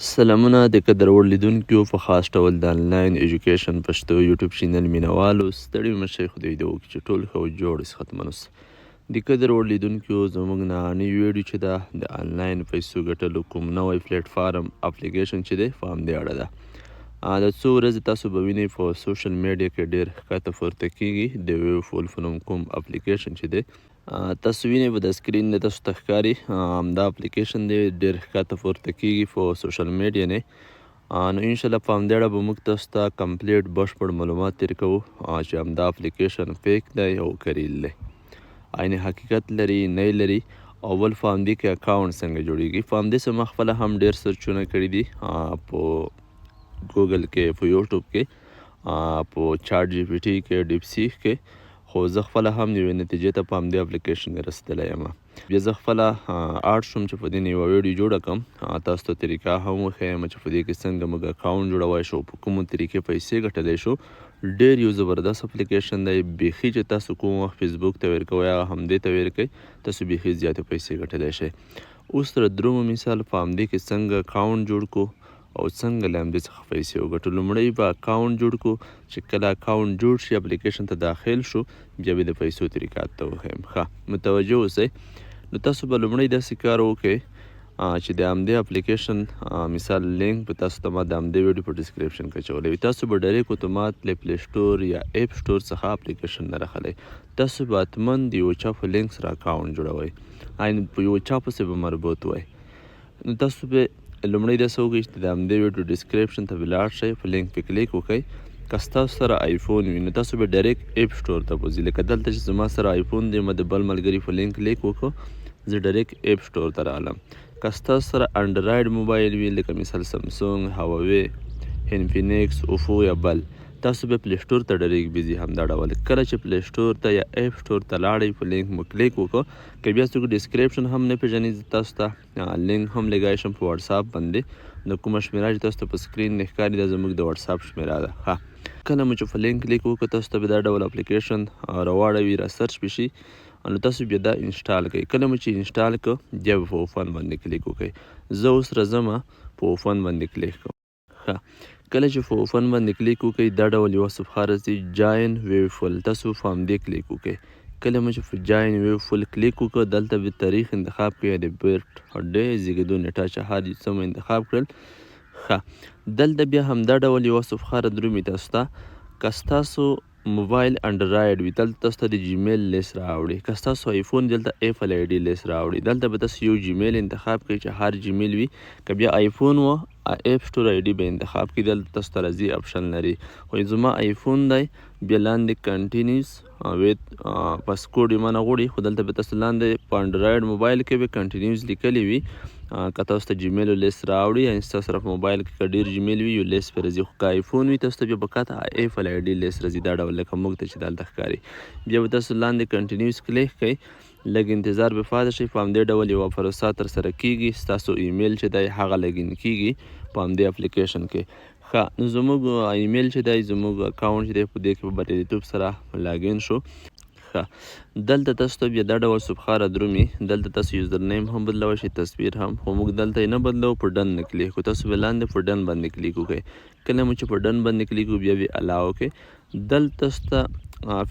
سلامونه د قدر وړ لیدونکو، په خاص ډول د انلاین ایجوکیشن پښتو یوټیوب چینل مینوالو، ستړي مشه. خدای دې وکړي چې ټول ښه او جوړ، صحتمند اوسئ. د قدر وړ لیدونکو، زموږ نننۍ ویډیو چې ده، د انلاین پیسو ګټلو کوم نوی پلیټفارم اپلیکیشن چې دی، په همدې اړه ده. د څو ورځې تاسو به وینئ، په سوشل میډیا کې ډېر ښکته پورته کیږي د ویوفول په نوم کوم اپلیکیشن چې دی. تاسو وینئ، په د سکرین نه تاسو ته ښکاري، همدا اپلیکیشن دی، ډېر ښکته پورته کیږي په سوشل میډیا نه. نو انشاءالله په همدې اړه به موږ تاسو ته کمپلیټ بشپړ معلومات تیر کوو چې همدا اپلیکیشن fake دی او که real دی، عین حقیقت لري نه لري، او بل په همدې کې اکاونټ څنګه جوړیږي. په همدې څه ما خپله هم ډېر سرچونه کړي دي، په ګوګل کې، په یوټیوب کې، په چاټ جی پي ټي کې، ډیپ سیک کې، خو زه خپله هم یوې نتیجې ته په همدې اپلیکیشن رسېدلی یم. بیا زه خپله اړ شوم چې په دې یوه ویډیو جوړه کړم، تاسو ته طریقه هم وښیم چې په دې کې څنګه موږ اکاونټ جوړولی شو، په کومو طریقې پیسې ګټلی شو. ډېر یو زبردست اپلیکیشن دی بیخي، چې تاسو کوم وخت فیسبوک ته ورکوئ، هغه همدې ته ورکوئ، تاسو بیخي زیاتې پیسې ګټلی شئ. اوس تر درومو مثال په همدې کې څنګه اکاونټ جوړ کړو او څنګه له همدې څخه پیسې وګټو. لومړی به اکاونټ جوړ کړو، چې کله اکاونټ جوړ شي، اپلیکیشن ته داخل شو، بیا به د پیسو طریقات ته وښیم. ښه متوجه اوسئ. نو تاسو به لومړی داسې کار وکړئ چې د همدې اپلیکیشن مثال لینک به تاسو ته ما د همدې ویډیو په ډیسکریپشن کې اچولی وي. تاسو به ډایرک اتومات له پلی سټور یا اپ سټور څخه اپلیکیشن نه راخلی. تاسو به حتما د یو چا په لینک سره اکاونټ جوړوئ، عین په یو چا پسې به مربوط وئ. نو تاسو به لومړی داسې وکړئ چې د همدې ویډیو ډیسکریپشن ته به لاړ شئ، په لینک پې کلیک وکړئ. که ستاسو سره آیفون وي، نو تاسو به ډایرک اپ سټور ته بوځئ. لکه دلته چې زما سره آیفون دی، ما د بل ملګري په لینک کلیک وکړو، زه ډایرک اپ سټور ته راغلم. که ستاسو سره انډرایډ موبایل وي، لکه مثال سامسونګ، هواوی، انفینیکس، اوفو یا بل، تاسو به پلی سټور ته ډایرک بوځئ. همدا ډول کله چې پلی سټور ته یا اپ سټور ته لاړئ، په لینک مو کلیک وکړو. که بیا څوک ډیسکریپشن هم نه پیژني، زه تاسو ته لینک هم لګای شم په واتساپ باندې. نو کومه شمیره چې تاسو ته په سکرین نه ښکاري، دا زموږ د واتساپ شمیره ده. ښه، کله مو چې په لینک کلیک وکړو، تاسو ته به دا ډول اپلیکیشن راواړوي، را سرچ به شي. نو تاسو بیا دا install کړئ. کله مو چې install کړ، بیا به په open باندې کلیک وکړئ. زه اوس راځم، په open باندې کلیک کوم. ښه، کله چې په open باندې کلیک وکړئ، دا ډول یوه صفحه راځي، join ویوفل. تاسو په همدې کلیک وکړئ. کله مو چې په join ویوفل کلیک وکړ، دلته به تاریخ انتخاب کړئ، د birth day، زیږېدو نیټه، چې هر څه مو انتخاب کړل. ښه، دلته بیا همدا ډول یوه صفحه رادرومي تاسو ته. که ستاسو موبایل انډرایډ وي، دلته تاسو ته د جیمیل لیست راوړي. که ستاسو آیفون، دلته اپل آی ډي لیست راوړي. دلته به تاسو یو جیمیل انتخاب کړئ، چې هر جیمیل وي. که بیا آیفون و، اپ سټور آی ډي به انتخاب کړئ. دلته تاسو ته راځي، option لري، خو زما آیفون دی. بیا لاندې continues with passcode یې مانه غواړي، خو دلته به تاسو لاندې په انډرایډ موبایل کې به continues لیکلی وي. که تاسو ته جیمیل لیست راوړي، یعنې ستاسو سره په موبایل کې که ډېر جیمیل وي، یو لیست پرې راځي. خو که آیفون وي، تاسو ته بیا په کاته اپل آی ډي لیست راځي، دا ډول لکه موږ ته چې دلته ښکاري. بیا به تاسو لاندې continues کلیک کړئ، لږ انتظار به پاتې شئ. په همدې ډول یوه پروسه ترسره کیږي، ستاسو ایمیل چې دی هغه login کیږي په همدې اپلیکیشن کې. ښه، نو زموږ ایمیل چې دی، زموږ اکاونټ چې دی، په دې کې په بریالیتوب سره login شو. ښه، دلته تاسو ته بیا دا ډول صفحه را درومي. دلته تاسو user name هم بدلولی شئ، تصویر هم، خو موږ دلته یې نه بدلو. په done نه کلیک کوو، تاسو به لاندې په done باندې کلیک وکړئ. کله مو چې په done باندې کلیک وکړو، بیا به allow وکړئ. دلته تاسو ته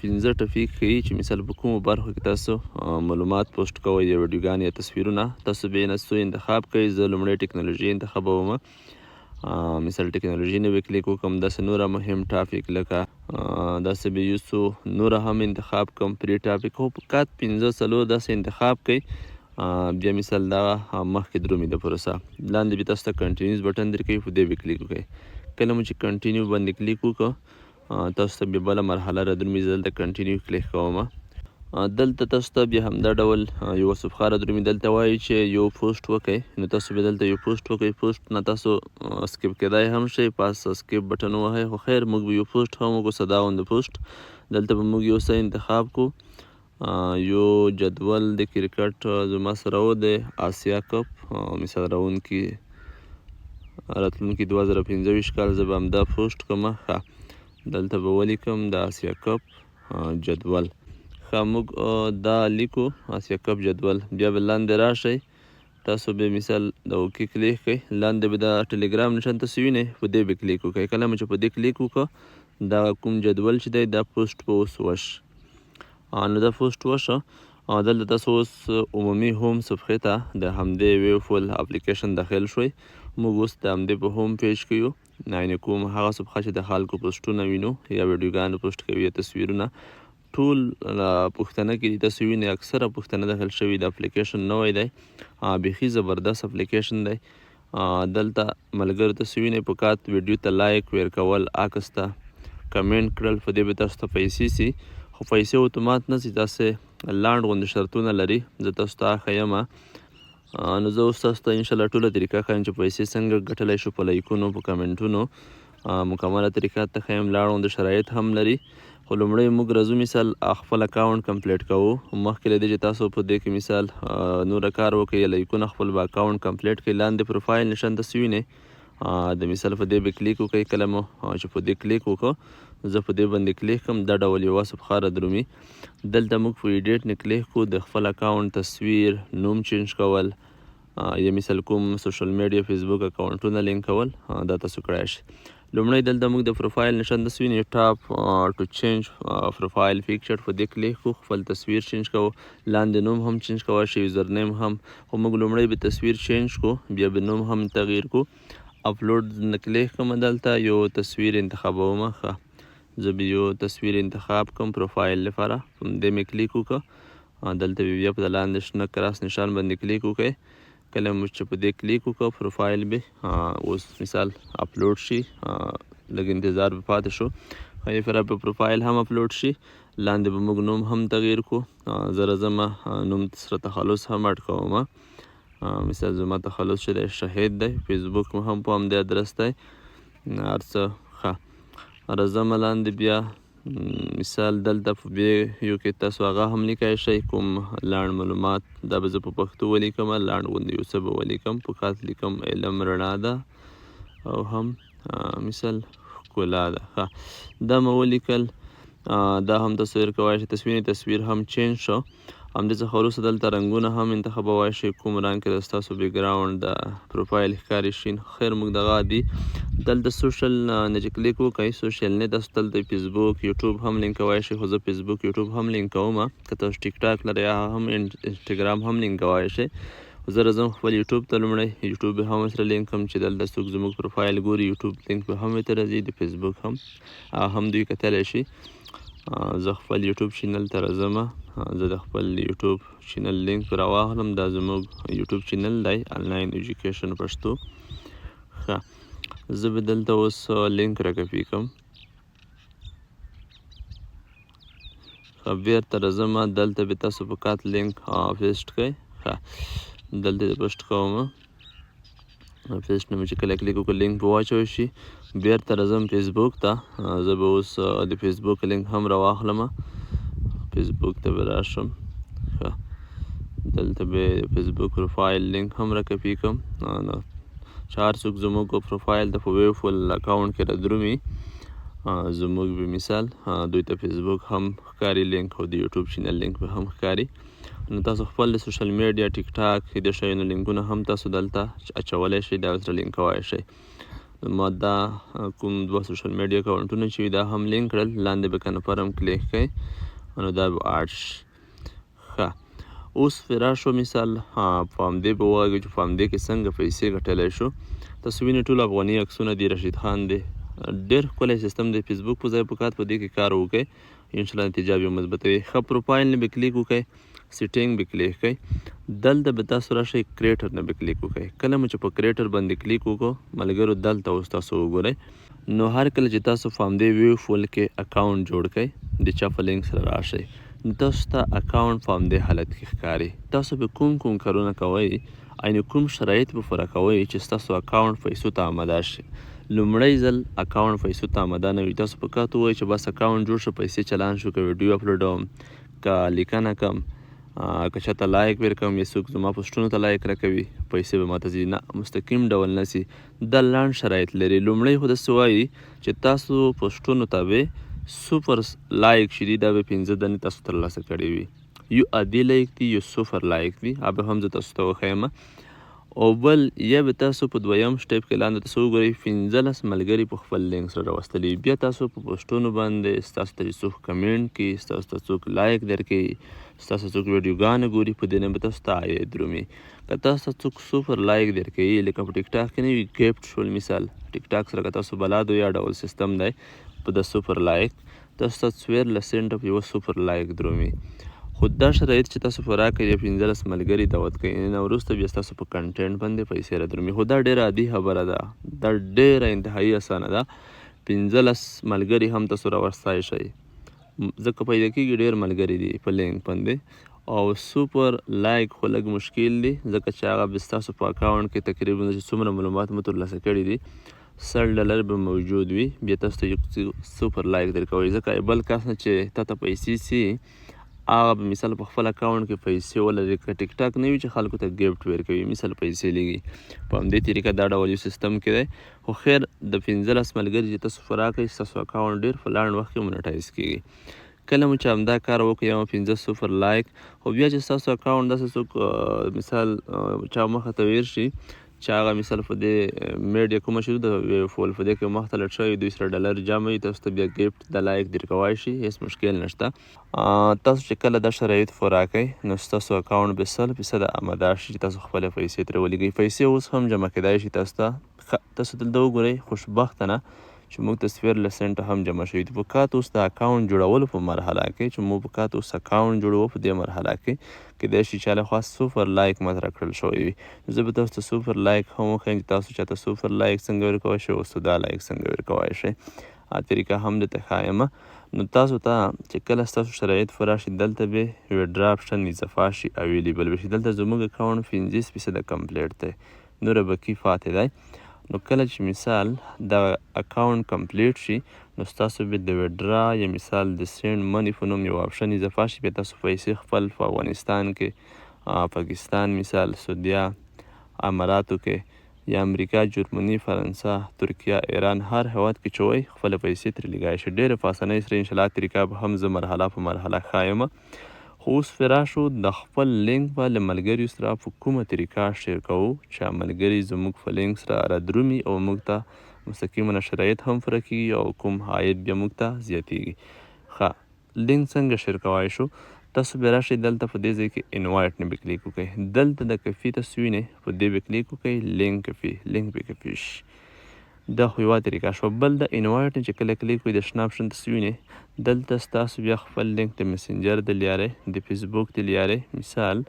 پنځه topic ښیي چې مثال په کومو برخو کې تاسو معلومات پوسټ کوئ، یا ویډیوګانې یا تصویرونه. تاسو به یې نه څو انتخاب کړئ. زه لومړی ټکنالوژي انتخابوم، مثال ټکنالوژي نه به کلیک وکړم. داسې نوره مهم topic، لکه داسې به یو څو نوره هم انتخاب کړم، free topic، خو فقط پنځه څلور داسې انتخاب کړئ. بیا مثال دا مخکې درومي د پروسه. لاندې بیا تاسو ته continues button درکوي، په دې به کلیک وکړئ. کله مو چې continue باندې کلیک وکړو، تاسو ته بیا بله مرحله را درومي. زه دلته continue کلیک کوم. دلته تاسو ته بیا همدا ډول یوه صفحه را درومي. دلته وایي چې یو پوسټ وکړئ. نو تاسو بیا دلته یو پوسټ وکړئ. پوسټ نه تاسو skip کېدای هم شئ، پاس skip button ووهئ، خو خیر، موږ به یو پوسټ هم وکړو، ساده غوندې پوسټ. دلته به موږ یو څه انتخاب کړو، یو جدول د کرکټ زما سره و، د آسیا کپ مثال راتلونکي 2025 کال، زه به همدا پوسټ کوم. ښه، دلته به ولیکم د آسیا کپ جدول. ښه، موږ دا لیکو، آسیا کپ جدول. بیا به لاندې راشئ. تاسو به مثال د OK کلیک کړئ. لاندې به د ټلګرام نشان تاسو وینئ، په دې به کلیک وکړئ. کله مو چې په دې کلیک وکړ، دا کوم جدول چې دی دا پوسټ به اوس وشي. نو دا پوسټ وشو. دلته تاسو اوس عمومي home صفحې ته د همدې ویوفول اپلیکیشن داخل شوئ. موږ اوس د همدې په home page کې یو، یعنې کوم هغه صفحه چې د خلکو پوسټونه وینو یا ویډیوګانې پوسټ کوي یا تصویرونه، ټول پښتانه کې دي. تاسو وینئ اکثره پښتانه داخل شوي. د اپلیکیشن نوی دی، بیخي زبردست اپلیکیشن دی. دلته ملګرو تاسو وینئ په کات ویډیو ته لایک ورکول، عکس ته کمنټ کړل، په دې به تاسو ته پیسې سي، خو پیسې اتومات نه سي. تاسې لاندې غوندې شرطونه لري، زه تاسو ته ښیم. نو زه اوس تاسو ته انشاءالله ټوله طریقه ښیم چې پیسې څنګه ګټلی شو په لایکونو، په کمنټونو. مکمله طریقه ته ښیم، لاړ غوندې شرایط هم لري. خو لومړی موږ راځو مثال خپل اکاونټ complete کوو. مخکې له دې چې تاسو په دې کې مثال نوره کار وکړئ یا لایکونه، خپل به اکاونټ complete کړئ. لاندې پروفایل نشان تاسو وینئ، د مثال په دې به کلیک وکړئ. کله مو چې په دې کلیک وکړو، زه په دې باندې کلیک کوم، دا ډول یوه صفحه را درومي. دلته موږ په edit نه کلیک کوو، د خپل اکاونټ تصویر، نوم change کول، یا مثال کوم social media فیسبوک اکاونټونه لینک کول، دا تاسو کړای شئ. لومړی دلته موږ د پروفایل نشان تاسو وینئ، tap to change profile picture، په دې کلیک کوو، خپل تصویر change کوو. لاندې نوم هم change کولی شئ، username هم، خو موږ لومړی به تصویر change کوو، بیا به نوم هم تغییر کوو. اپلوډ نه کلیک کوم، دلته یو تصویر انتخابوم. ښه، زه به یو تصویر انتخاب کوم پروفایل لپاره، په دې مې کلیک وکړ. دلته به بیا په لاندې شنه cross نشان باندې کلیک وکړئ. کله مو چې په دې کلیک وکړ، پروفایل به اوس مثال اپلوډ شي. لږ انتظار به پاتې شو، ښه پر به پروفایل هم اپلوډ شي. لاندې به موږ نوم هم تغییر کړو. زه راځم نوم سره تخلص هم add کوم. مثال زما تخلص چې دی شهید دی، فیسبوک مو هم په همدې ادرس دی، هر څه ښه. راځم لاندې بیا مثال دلته په bio کې تاسو هغه هم لیکای شئ، کوم لاندې معلومات. دا به زه په پښتو ولیکم، لاندې غوندې یو څه به ولیکم، په کات لیکم علم رڼا ده او هم مثال ښکلا ده. ښه، دا مو ولیکل. دا هم تصویر کولی شئ، تصویر هم change شو. همدې څخه وروسته دلته رنګونه هم انتخابولی شئ، کوم رنګ کې د ستاسو background د پروفایل ښکاري شین. خیر، موږ دغه عادي دلته social نه چې کلیک وکړئ، social نه تاسو دلته فیسبوک، یوټیوب هم لینک کولی شئ، خو زه فیسبوک، یوټیوب هم لینک کوم. که تاسو ټیک ټاک لرئ هم انسټاګرام هم لینک کولی شئ. خو زه راځم خپل یوټیوب ته، لومړی یوټیوب به هم سره لینک کوم چې دلته څوک زموږ پروفایل ګوري، یوټیوب لینک به هم ورته راځي، د فیسبوک هم هغه هم دوی کتلی شي. زه خپل یوټیوب channel ته راځم، زه د خپل یوټیوب channel لینک راواخلم. دا زموږ یوټیوب channel دی، انلاین ایجوکیشن پښتو. ښه، زه به دلته اوس لینک راکاپي کوم. ښه، بیرته راځم، دلته به تاسو په کات لینک paste کړئ. ښه، دلته یې paste کوم. paste نه مې چې کله کلیک وکړ، لینک به واچول شي. بیرته راځم فیسبوک ته، زه به اوس د فیسبوک لینک هم راواخلم، فیسبوک ته به راشم. ښه، دلته به فیسبوک پروفایل لینک هم راکاپي کوم. نو چې هر څوک زموږ پروفایل ته په ویوفول اکاونټ کې رادرومي، زموږ به مثال دوی ته فیسبوک هم ښکاري لینک او د یوټیوب channel لینک به هم ښکاري. نو تاسو خپل د social media، ټیک ټاک د شیانو لینکونه هم تاسو دلته اچولی شئ، دا سره لینک کولی شئ. ما دا کوم دوه social media اکاونټونه چې وي دا هم لینک کړل. لاندې به confirm کلیک کړئ، نو دا به add شي. ښه، اوس پرې راشو مثال په همدې به وغږو چې په همدې کې څنګه پیسې ګټلی شو. تاسو وینئ ټول افغاني عکسونه دي، رشید خان دی، ډېر ښکلی سیستم دی. فیسبوک په ځای په کار په دې کې کار وکړئ، انشاءالله نتیجه به مثبته وي. ښه، پروفایل نه به کلیک وکړئ، setting به کلیک کړئ، دلته به تاسو راشئ creator نه به کلیک وکړئ. کله مو چې په creator باندې کلیک وکړو ملګرو، دلته اوس تاسو وګورئ. نو هر کله چې تاسو په همدې ویوفول کې اکاونټ جوړ کړئ، د چا په لینک سره راشئ، نو تاسو ته اکاونټ په همدې حالت کې ښکاري. تاسو به کوم کوم کارونه کوئ، عین کوم شرایط به پوره کوئ چې ستاسو اکاونټ پیسو ته آماده شي. لومړی ځل اکاونټ پیسو ته آماده نه وي، تاسو په کاته ووایئ چې بس اکاونټ جوړ شو، پیسې چلان شو، که ویډیو اپلوډوم، که لیکنه کوم، که چاته لایک ورکوم، یا څوک زما پوسټونو ته لایک راکوي، پیسې به ماته ځي. نه، مستقیم ډول نه سي. دا لنډ شرایط لري. لومړی خو داسې وایي چې تاسو پوسټونو ته به super like چې دي دا به 5 دنې تاسو ترلاسه کړې وي. یو عادي لایک دی، یو super like دی، هغه به هم زه تاسو ته وښیم. او بل یا به تاسو په دویم سټیپ کې لاندې تاسو وګورئ 15 ملګري په خپل لینک سره راوستلي. بیا تاسو په پوسټونو باندې ستاسو ته څوک کمنټ کوي، ستاسو ته څوک لایک درکوي، ستاسو څوک ویډیوګانې ګوري، په دې نه به تاسو ته عاید درومي. که تاسو ته څوک سوپر لایک درکوي، لکه په ټیک ټاک کې نه وي ګیفټ شول، مثال ټیک ټاک سره که تاسو بلادو یا ډول سیستم دی، په د سوپر لایک تاسو ته 14 سنټه په یوه سوپر لایک درومي. خو دا شرایط چې تاسو پوره کړئ، یا 15 ملګري دعوت کوئ، نه وروسته بیا ستاسو په کنټینټ باندې پیسې را درومي. خو دا ډېره عادي خبره ده، دا ډېره انتهایي اسانه ده. 15 ملګري هم تاسو راوستای شئ، ځکه پیدا کېږي ډېر ملګري دي په لینک باندې. او سوپر لایک خو لږ مشکل دي، ځکه چې هغه به ستاسو په اکاونټ کې تقریبا چې څومره معلومات مو ترلاسه کړي دي 100 ډالر به موجود وي، بیا تاسو ته یو سوپر لایک درکوي. ځکه بل کس نه چې تا ته پیسې سي، هغه به مثال په خپل اکاونټ کې پیسې ولري، که ټیک ټاک نه وي چې خلکو ته ګیفټ ورکوي، مثال پیسې لیږي. په همدې طریقه دا ډول یو سیستم کې دی. خو خیر، د 15 ملګري چې تاسو پوره کړئ، ستاسو اکاونټ ډېر په لنډ وخت کې مونټایز کېږي. کله مو چې همدا کار وکړي، یا پنځه سوپر لایک، خو بیا چې ستاسو اکاونټ داسې څوک مثال چا مخه ته ویر شي چې هغه مثال په دې میډیا کومه شروع د فول په دې کې مخته لټ شوی، دوی سره ډالر جمع وي، تاسو ته بیا ګیفټ د لایک درکوای شي، هیڅ مشکل نشته. تاسو چې کله دا شرایط پوره کړئ، نو ستاسو اکاونټ به 100% اماده شي چې تاسو خپلې پیسې ترې ولیږئ. پیسې اوس هم جمع کېدای شي تاسو ته. تاسو دلته وګورئ، خوشبختانه چې موږ ته 14 سنټه هم جمع شوي دي. فقط اوس د اکاونټ جوړولو په مرحله کې چې موږ فقط اوس اکاونټ جوړوو، په دې مرحله کې کېدای شي چې لخوا سوپر لایک مطرح کړل شوی وي. زه به تاسو ته سوپر لایک هم وښیم چې تاسو چاته سوپر لایک څنګه ورکولی شئ او سودا لایک څنګه ورکولی شئ، طریقه هم درته ښایم. نو تاسو ته چې کله ستاسو شرایط پوره شي، دلته به ویډرا اپشن اضافه شي، اویلیبل به شي. دلته زموږ اکاونټ 25% کمپلیټ دی، نوره بکی پاتې دی. نو کله چې مثال دا اکاونټ کمپلیټ شي، نو ستاسو به د ویډرا یا مثال د سینډ منی په نوم یو اپشن اضافه شي. بیا تاسو پیسې خپل په افغانستان کې، پاکستان، مثال سعودیا، اماراتو کې، یا امریکا، جرمني، فرانسه، ترکیه، ایران، هر هیواد کې چې وئ، خپله پیسې ترې لیږای شئ ډېره په اسانۍ سره. انشاءالله طریقه به هم زه مرحله په مرحله ښایم. خو اوس پرې راشو، د خپل لینک به له ملګریو سره په کومه طریقه شیر کوو چې ملګري زموږ په لینک سره رادرومي او موږ ته مستقیما شرایط هم پوره کېږي او کوم عاید بیا موږ ته زیاتېږي؟ ښه، لینک څنګه شیر کوای شو؟ تاسو به راشئ دلته په دې ځای کې انوایټ نه به کلیک وکړئ. دلته د کپي تاسو وینئ، په دې به کلیک وکړئ، لینک کپي، لینک به کپي شي. دا خو یوه طریقه شوه. بل د انوایټ نه چې کله کلیک وکړئ، د شنه اپشن تاسو وینئ، دلته ستاسو بیا خپل لینک د مسنجر د لیارې، د فیسبوک د لیارې مثال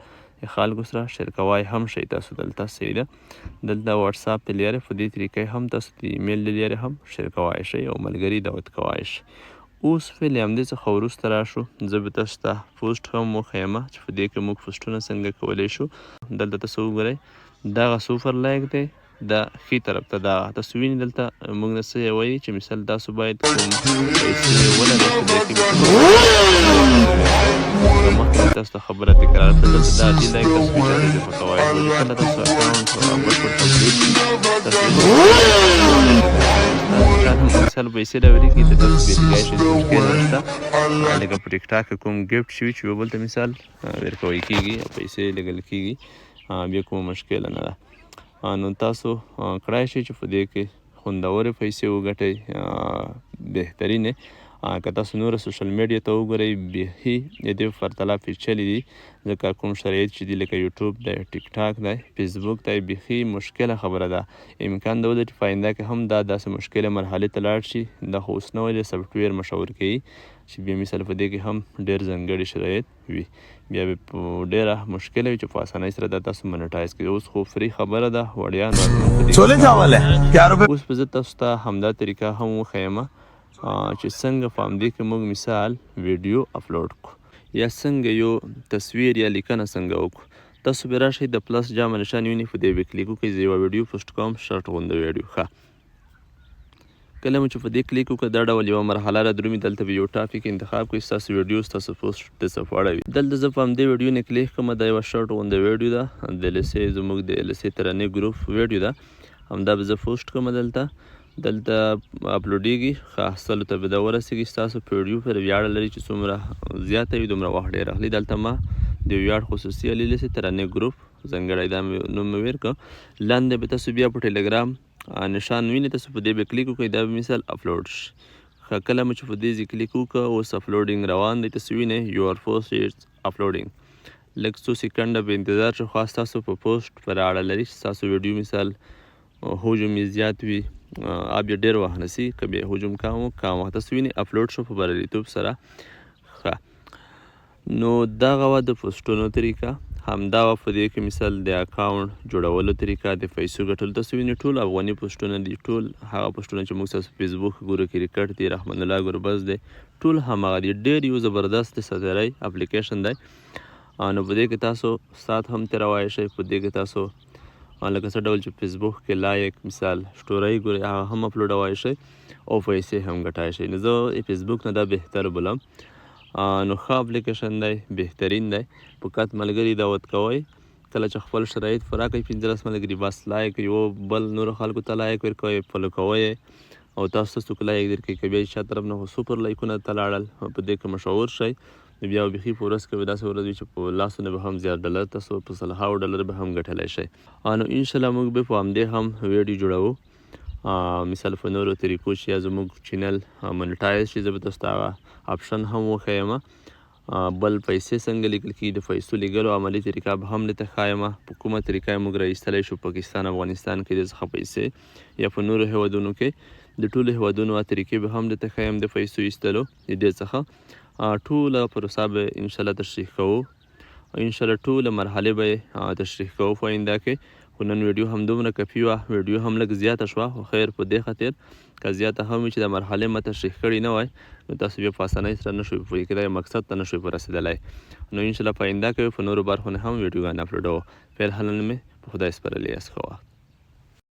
خلکو سره شیر کوای هم شئ تاسو دلته. صحیح ده، دلته واتساپ د لیارې، په دې طریقې هم تاسو د ایمیل د لیارې هم شیر کوای شئ او ملګري دعوت کوای شئ. اوس فعل همدې څخه وروسته راشو، زه به تاسو ته پوسټ هم وښیم چې په دې کې موږ پوسټونه څنګه کولی شو. دلته تاسو وګورئ، دغه سوپر لایک دی، دا ښي طرف ته دا تاسو وینئ. دلته موږ نه څه وایي چې مثال تاسو باید کوم پیسې ولرئ په دې کې. مخکې تاسو ته خبره تکرار کړه، دلته دا عادي لایک تاسو چاته اضافه کوی شئ. کله تاسو اکاونټ بشپړ کمپلیټ شي، تاسو چاته مثال پیسې راوړي ته تاسو بیا لګای شئ، مشکل نشته. لکه په ټیک ټاک کې کوم ګیفټ شوي چې یو بل ته مثال ورکول کېږي او پیسې لګل کېږي، بیا کومه مشکله نه ده. نو تاسو کړای شئ چې په دې کې خوندورې پیسې وګټئ، بهترینې. که تاسو نور سوشل میډیا ته وګورئ، بیخي د دې په پرتله پیچلې دي، ځکه کوم شرایط چې دي، لکه یوټیوب دی، ټیک ټاک دی، فیسبوک دی، بیخي مشکله خبره ده. امکان دا ولري چې په آینده کې هم دا داسې مشکلې مرحلې ته لاړ شي. دا خو اوس نوی دی، سافټویر مشهور کوي چې بیا مثال په دې کې هم ډېر ځانګړي شرایط وي، بیا به په ډېره مشکله وي چې په اسانۍ سره دا تاسو منټایز کړئ. اوس خو فري خبره ده، وړیا. چھولے چاول ہے کیا روپے؟ اوس به زه تاسو ته همدا طریقه هم وښیم چې څنګه په همدې کې موږ مثال ویډیو اپلوډ کړو یا څنګه یو تصویر یا لیکنه څنګه وکړو. تاسو به راشئ، د پلس جامه نشان وینئ، په دې به کلیک وکړئ. زه یوه ویډیو پوسټ کوم، شارټ غونده ویډیو. ښه، کله مو چې په دې کلیک وکړ، دا ډول یوه مرحله را درومي. دلته به یو ټاپک انتخاب کړئ، ستاسو ویډیو، ستاسو پوسټ د څه په اړه وي. دلته زه په همدې ویډیو نه کلیک کوم. دا یوه شارټ غونده ویډیو ده، د لیسې، زموږ د لیسې ترانې ګروپ ویډیو ده. همدا به زه پوسټ کوم. دلته اپلوډیږي. ښه، 100 ته به دا ورسېږي. ستاسو په ویډیو پورې ویاړه لري چې څومره زیاته وي، دومره وخت ډېر اخلي. دلته ما د ویاړ خصوصي علي لیسې ترانې ګروپ ځانګړی دا نوم مې ورکړ. لاندې به تاسو بیا په ټیلیګرام نشان وینئ، تاسو په دې به کلیک وکړئ، دا به مثال اپلوډ شي. ښه، کله مو چې په دې ځای کلیک وکړ، اوس uploading روان دی. تاسو وینئ your post is uploading. لږ څو سیکنډه به انتظار شو، خاص تاسو په پوسټ پر اړه لري چې تاسو ویډیو مثال حجم یې زیات وي، آب یې ډېر وخت نیسي، که بیا حجم کم و کم وخت. تاسو وینئ اپلوډ شو په بریالیتوب سره. ښه، نو دغه وه د پوسټونو طریقه. همدا وه په دې کې مثال د اکاونټ جوړولو طریقه، د پیسو ګټلو. تاسو وینئ ټول افغاني پوسټونه دي، ټول هغه پوسټونه چې موږ تاسو فیسبوک ګورو، کرکټ دی، رحمان الله ګربز دی، ټول هماغه دي. ډېر یو زبردست ساتیري اپلیکیشن دی. نو په دې کې تاسو ساعت هم تېروای شئ. په دې کې تاسو لکه څه ډول چې فیسبوک کې like مثال story ګورئ، هغه هم اپلوډوای شئ او پیسې هم ګټای شئ. نو زه فیسبوک نه دا بهتر بولم. نو ښه اپلیکیشن دی، بهترین دی. فقط ملګري دعوت کوئ، کله چې خپل شرایط پوره کوئ، 15 ملګري بس like یو بل نورو خلکو ته like ورکوئ، follow کوئ او تاسو ته څوک like درکوي، که بیا چا طرف نه خو سوپر لایکونه ته لاړل، په دې کې مشهور شئ. نو بیا بیخي په ورځ کې به داسې ورځ وي چې په لاسو نه به هم زیات ډالر تاسو په سلهاو ډالر به هم ګټلی شئ. نو انشاءالله موږ به په همدې هم ویډیو جوړوو، مثال په نورو طریقو چې یا زموږ channel monetize شي، زه به تاسو ته هغه option هم وښیم. بل پیسې څنګه لیکل کېږي، د پیسو لیږلو عملي طریقه به هم درته ښایم، په کومه طریقه یې موږ را ایستلی شو پاکستان افغانستان کې د څخه پیسې یا په نورو هېوادونو کې، د ټولو هېوادونو هغه طریقې به هم درته ښایم د پیسو ایستلو د دې څخه. ټوله پروسه به انشاءالله تشریح کوو، انشاءالله ټوله مرحلې به یې تشریح کوو په آینده کې. خو نن ویډیو هم دومره کافي وه، ویډیو هم لږ زیاته شوه، خو خیر په دې خاطر که زیاته هم وي چې دا مرحلې ما تشریح کړې نه وای، نو تاسو بیا په اسانۍ سره نه شئ پوه کېدای، مقصد ته نه شئ په رسېدلی. نو انشاءالله په آینده کې په نورو برخو نه هم ویډیوګانې اپلوډوو. فعل نن مې په خدای سپارلې یاست. ښه وخت.